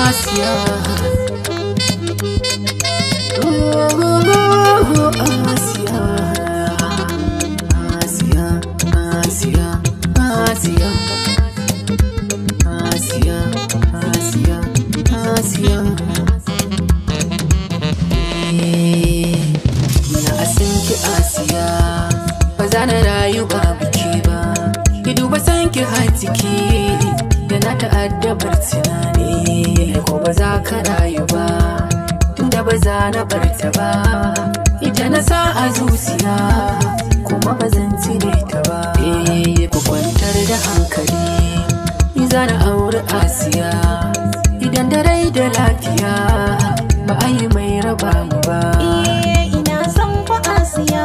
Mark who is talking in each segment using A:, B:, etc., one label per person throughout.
A: Asiya, oh, Asiya, Asiya, Asiya, Asiya, Asiya, Asiya, Asiya. Na asinki Asiya, ba za na rayu babu ke ba. Ki duba sanki har ciki, yana ta'addabar tunani. Ko ba za ka rayu ba, tunda ba za na bar ta ba. Ita na sa a zuciya, kuma ba zan cire ta ba. Eh, ku kwantar da hankali, ni za na auri Asiya. Idan da rai da lafiya, ba a yi mai raba mu ba.
B: Eh, ina son ku Asiya,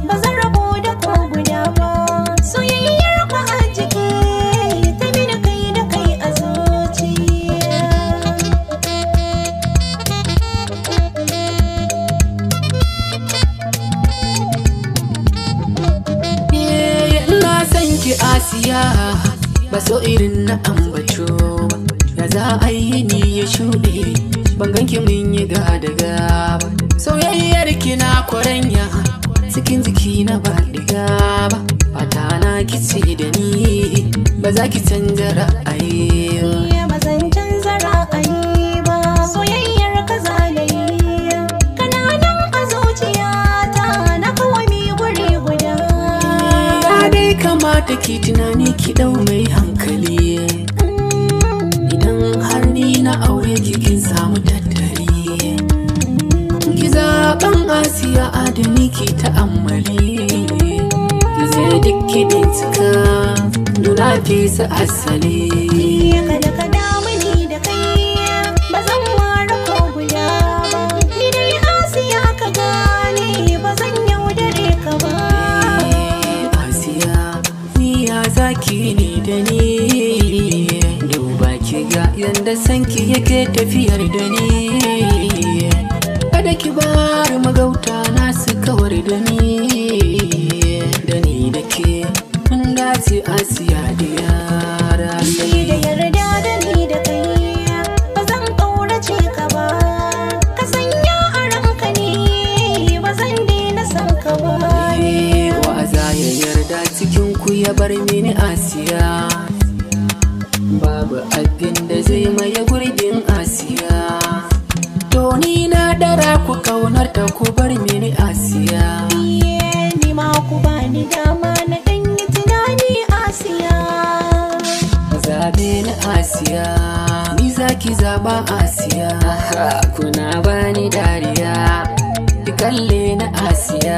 B: ba zan rabu da ko guda ba. Soyayyar ku a jiki, ta mini kai da kai a zuciya.
A: Eh, ina son ki Asiya, ba so irin na ambato ba. Ya za a yi ni ya shuɗe, ban ganki mun yi ga da gaba. Soyayyar ki na kwaranya, cikin jiki na ba diga ba. Fata na kice da ni, ba za ki canza ra'ayi ba.
B: Iya, ba zan canza ra'ayi ba, soyayyar ka zalayi. Kananan a zuciyata, na kawami guri guda.
A: Ya dai kamata ki tunani ki ɗau mai hankali. Idan har ni na aure ki kin samu tattali. Ki zaɓan Asiya adani ki ta'ammali. Ki je duk ki bincika, nuna fi su asali.
B: Kada ka damu ni da kai, ba zan ware ko guda ba. Ni dai Asiya ka gane, ba zan yaudare ka ba.
A: Asiya, ni ya zaki ne da ni. Duba ki ga yanda sanki yake tafiyar da ni. Kada ki bar magauta na su kawar da ni. Da ni da ke mun dace Asiya da yara.
B: Ni da yarda da ni da kai, ba zan ƙaurace ka ba. Ka sanya a ranka ne, ba zan daina son ka ba.
A: Wa'aza ya yarda cikin ku ya bar mini Asiya. Babu abin da zai maye gurbin Asiya. To ni na dara ku kaunar ta ku bar mini Asiya.
B: Iye, ni ma ku bani dama na ɗan yi tunani Asiya.
A: Zabe ni Asiya, ni zaki zaba Asiya. Kuna bani dariya, ki kalle ni Asiya.